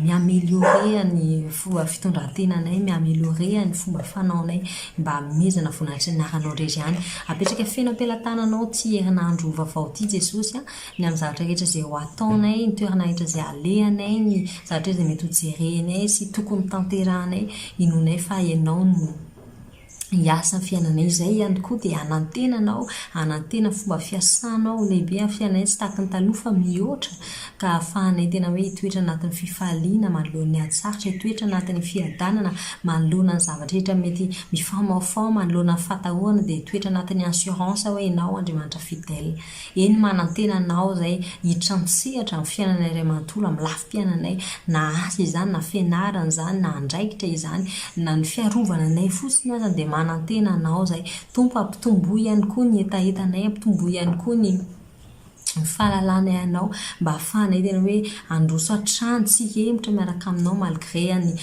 mi-ameliorer ny fomba fitondran-tenanay, mi-ameliorer ny fomba fanaonay mba hanomezana voninahitry ny anaranao irery ihany. Apetraka feno am-pelatananao ity herinandro vaovao ity Jesosy a. ny amin'ny zavatra rehetra izay ho ataonay, ny toerana rehetra izay alehanay, ny zavatra izay mety ho jerenay sy tokony tanterahanay, inoanay fa Ianao no hiasa amin'ny fiainanay. Izay ihany koa dia hanantena Anao, hanantena fomba fiasanao lehibe amin'ny fiainanay tsy tahaka ny taloha fa mihoatra ka hahafahanay tena hoe hitoetra anatin'ny fifaliana manoloana ny ady sarotra, hitoetra anatin'ny fiadanana manoloana ny zavatra rehetra mety mifamahofaho, manoloana ny fahatahorana dia hitoetra anatin'ny assurance hoe Ianao Andriamanitra fidèle. Eny manantena anao izay hiditra an-tsehatra amin'ny fiainanay iray manontolo, amin'ny lafim-piainanay, na asa izany, na fianarana izany, na andraikitra izany, na ny fiarovana anay fotsiny aza dia manantena anao izay. Tompo ampitomboy ihany koa ny hetahetanay, ampitomboy ihany koa ny fahalalanay anao mba hahafahanay tena hoe handroso hatrany, tsy hihemotra miaraka aminao malgré ny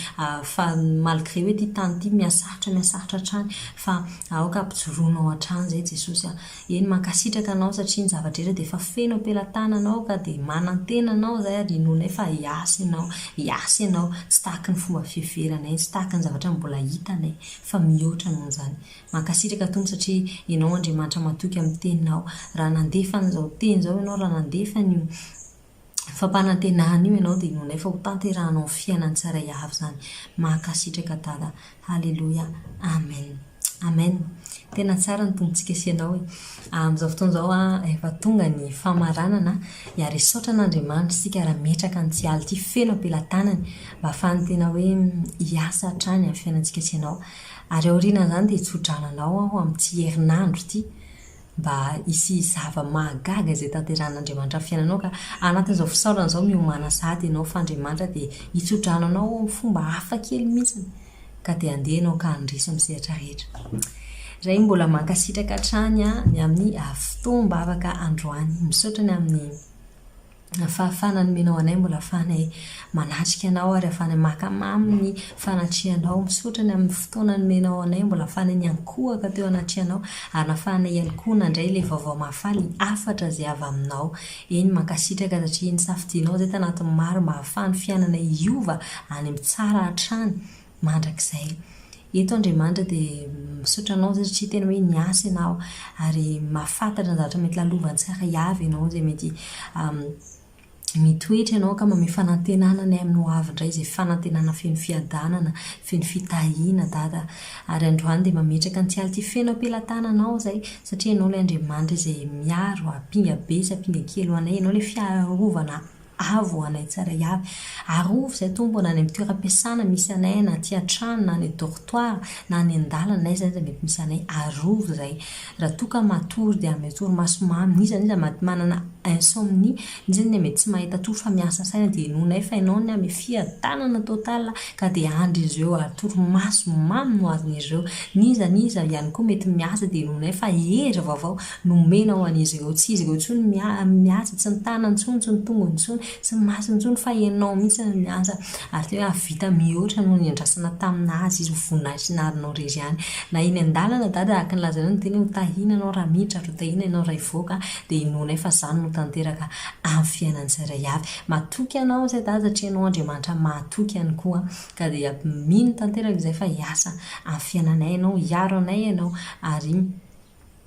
fa malgré hoe ity tany ity mihasarotra mihasarotra hatrany fa aoka ampijoroanao hatrany izay Jesosy a. Eny mankasitraka anao satria ny zava-drehetra dia efa feno am-pelatananao ka dia manantena anao izahay ary inoanay fa hiasa ianao, hiasa ianao, tsy tahaky ny fomba fiheveranay, tsy tahaky ny zavatra mbola hitanay fa mihoatra noho izany. Mankasitraka Tompo satria ianao Andriamanitra matoky amin'ny teninao. Raha nandefa an'izao teny izao ianao, raha nandefa an'io fampanantenana io ianao dia inoanay fa ho tanterahanao amin'ny fiainan'ny tsirairay avy izany. Mankasitraka Dada. Haleloia. Amen. Amen. Tena tsara ny Tompontsika sy ianao e. Amin'izao fotoana izao a, efa tonga ny famaranana ary hisaotra an'Andriamanitra isika raha metraka an'ity alina ity feno am-pelatanany mba hahafahany tena hoe hiasa hatrany amin'ny fiainantsika sy ianao. Ary aorianan'izany dia hitsodrano anao aho amin'ity herinandro ity Mba hisy zava-mahagaga izay tanterahin'Andriamanitra amin'ny fiainanao ka anatin'izao fisaorana izao miomàna sahady ianao fa Andriamanitra dia hitso-drano anao amin'ny fomba hafa kely mihitsy ka dia handeha ianao ka handresy amin'ny sehatra rehetra. Ray mbola mankasitraka hatrany ny amin'ny fotoam-bavaka androany. Misaotra ny amin'ny Fahafahana nomenao anay mbola ahafahanay manatrika anao ary ahafahanay maka mamy ny fanatrehanao. Misaotra ny amin'ny fotoana nomenao anay mbola ahafahanay niankohoka teo anatrehanao ary nahafahanay ihany koa nandray ilay vaovao mahafaly, hafatra izay avy aminao. Eny, mankasitraka satria nisafidianao izay tanatin'ny maro mba ahafahan'ny fiainanay hiova any amin'ny tsara hatrany. mandrakizay. Eto Andriamanitra dia misaotra anao zay satria tena hoe niasa ianao ary mahafantatra ny zavatra mety lalovan'ny tsirairay avy ianao izay mety mitoetra ianao ka mamehy fanantenana anay amin'ny ho avy indray izay fanantenana feno fiadanana, feno fitahiana Dada. Ary androany dia mametraka an'ity alina ity feno am-pelatananao izay satria ianao ilay Andriamanitra izay miaro, ampinga be sy ampinga kely ho anay, ianao ilay fiarovana Avo ho anay tsirairay avy. Arovy izay Tompo na any amin'ny toeram-piasana misy anay na aty an-trano na any dortoir na any an-dalana na aiza na aiza mety misy anay. Arovy izay. Raha toa ka matory dia ameo torimaso mamy. N'iza n'iza manana insomnie, n'iza n'iza mety tsy mahita tory fa miasa saina dia inoanay fa ianao no ame fiadanana total ka dia andry izy ireo ary torimaso mamy no azon'izy ireo. N'iza n'iza ihany koa mety miasa dia inoanay fa hery vaovao Nomena ho an'izy ireo. Tsy izy ireo intsony no miasa, tsy ny tanany intsony, tsy ny tongony intsony, tsy ny masony intsony fa ianao mihitsy no miasa. Ary tena hoe hahavita mihoatra noho ny niandrasana tamin'azy izy ho voninahitry ny anaranao irery ihany. Na eny an-dalana Dada, araka ny lazainao ny teny hoe ho tahiana ianao raha miditra ary ho tahiana ianao raha hivoaka dia inoanay fa izany no tanteraka amin'ny fiainan'ny tsirairay avy. Matoky anao izay Dada satria ianao Andriamanitra mahatoky ihany koa ka dia mino tanteraka izay fa hiasa amin'ny fiainanay ianao, hiaro anay ianao ary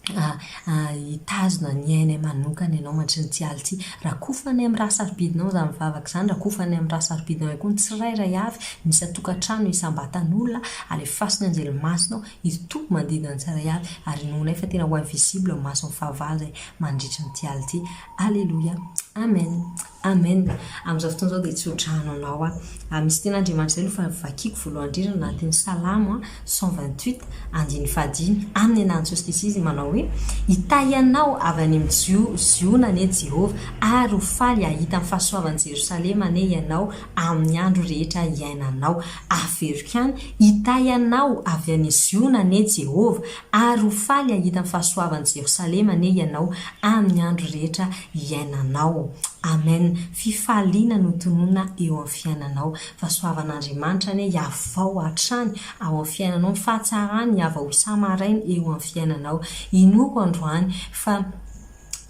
hitazona ny ainay manokana Ianao mandritry ny ity alina ity. Rakofanay amin'ny rà sarobidinao izany vavaka izany, rakofanay amin'ny rà sarobidinao ihany koa ny tsirairay avy, ny isan-tokantrano, ny isam-batan'olona, alefaso ny anjely masinao hitoby manodidina ny tsirairay avy, ary inoanay fa tena ho invisible ao mason'ny fahavalo izay mandritry ny ity alina ity. Aleloia. Amen. Amen. Amin'izao fotoana izao dia tso-drano anao aho. Ary misy tenin'Andriamanitra izay no vakiko voalohany indrindra anatin'ny Salamo 128 andininy fahadimy amin'ny anaran'i Jesosy Kristy izy manao hoe, Hitahy anao avy any amin'i Ziona anie Jehovah, ary ho faly hahita ny fahasoavan'i Jerosalema anie ianao amin'ny andro rehetra hiainanao. Averiko ihany, Hitahy anao avy any Ziona anie Jehovah, ary ho faly hahita ny fahasoavan'i Jerosalema anie ianao amin'ny andro rehetra hiainanao. Amen. Fifaliana no tononina eo amin'ny fiainanao. Fahasoavan'Andriamanitra anie hihavao hatrany ao amin'ny fiainanao, ny fahatsarany hihavao isa-maraina eo amin'ny fiainanao. Inoako androany fa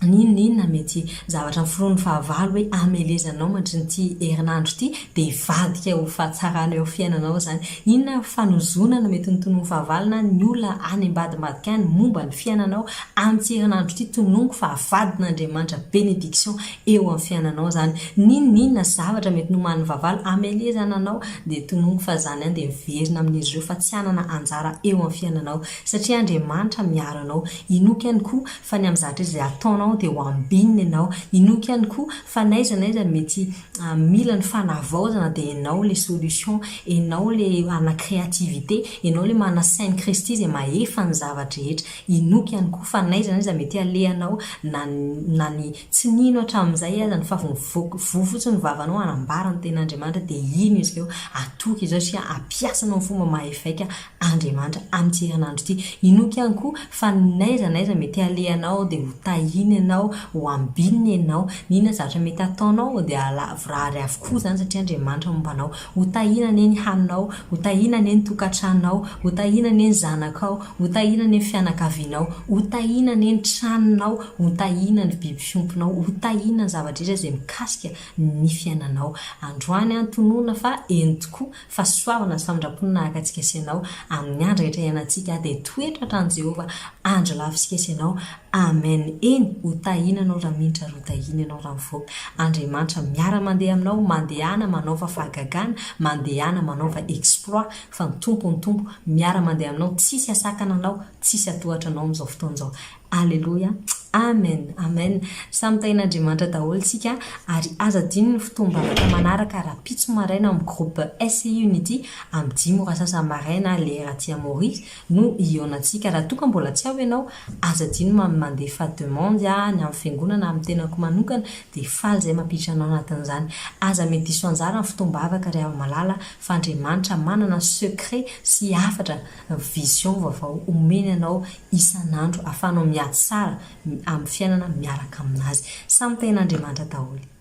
n'inon'inona mety zavatra noforonin'ny fahavalo hoe hamelezanao mandritra ity herinandro ity dia hivadika ho fahatsarana eo amin'ny fiainanao izany. Inona fanozonana mety notononin'ny fahavalo na ny olona any ambadimbadika any momba ny fiainanao amin'ity herinandro ity tononiko fa havadin'Andriamanitra bénédiction eo amin'ny fiainanao izany. N'inon'inona zavatra mety nomanin'ny fahavalo hamelezana anao dia tononiko fa izany ihany dia miverina amin'izy ireo fa tsy hanana anjara eo amin'ny fiainanao satria Andriamanitra miaro anao. Inoako ihany koa fa ny amin'ny zavatra izay ataonao dia ho ambinina ianao. Inoako ihany koa fa n'aiza n'aiza mety mila ny fanavaozana dia ianao ilay solution, ianao ilay manana créativité, ianao ilay manana sain'i Kristy izay mahefa ny zava-drehetra. Inoako ihany koa fa n'aiza n'aiza mety alehanao na na ny tsy nino hatramin'izay aza ny fa vao mivoaka voa fotsiny ny vavanao hanambara ny tenin'Andriamanitra dia hino izy ireo, hatoky izy ireo satria hampiasa anao amin'ny fomba mahery vaika Andriamanitra amin'ity herinandro ity. Inoako ihany koa fa n'aiza n'aiza mety halehanao dia ho tahiana ianao, ho ambinina ianao. N'inona zavatra mety hataonao dia halavorary avokoa izany satria Andriamanitra momba anao. Ho tahiana anie ny haninao, ho tahiana anie ny tokantranonao, ho tahiana anie ny zanakao, ho tahiana anie ny fianakavianao, ho tahiana anie ny tranonao, ho tahiana ny biby fiompinao, ho tahiana ny zava-drehetra izay mikasika ny fiainanao. Androany aho tononina fa eny tokoa Fahasoavana sy famindram-po no nahaka antsika sy ianao amin'ny andro rehetra iainantsika dia toetra hatrany Jehovah andro lavo isika sy ianao Amen eny ho tahiana ianao raha minitra ary ho tahiana ianao raha mivoaka Andriamanitra miara mandeha aminao mandehana manaova fahagagana mandehana manaova exploit fa ny Tompo ny Tompo miara mandeha aminao tsisy asakana anao tsisy atohatra anao amin'izao fotoana izao Aleloia Amen Amen Samy tahin'Andriamanitra daholo tsika ary aza adino ny fotoam-bavaka manaraka rahampitso maraina ao amin'ny groupe SCI Unity amin'ny dimy ora sasany maraina lera aty Maurice no hihaonantsika raha toa ka mbola tsy ao ianao aza adino mandefa demande ny amin'ny fiangonana amin'ny tenako manokana dia faly izay mampiditra anao anatin'izany aza mety diso anjara ny fotoam-bavaka ry hava-malala fa Andriamanitra manana secret sy hafatra vision vaovao omeny anao isan'andro ahafahanao miady tsara amin'ny fiainana miaraka aminazy. Samy tahin'Andriamanitra daholo.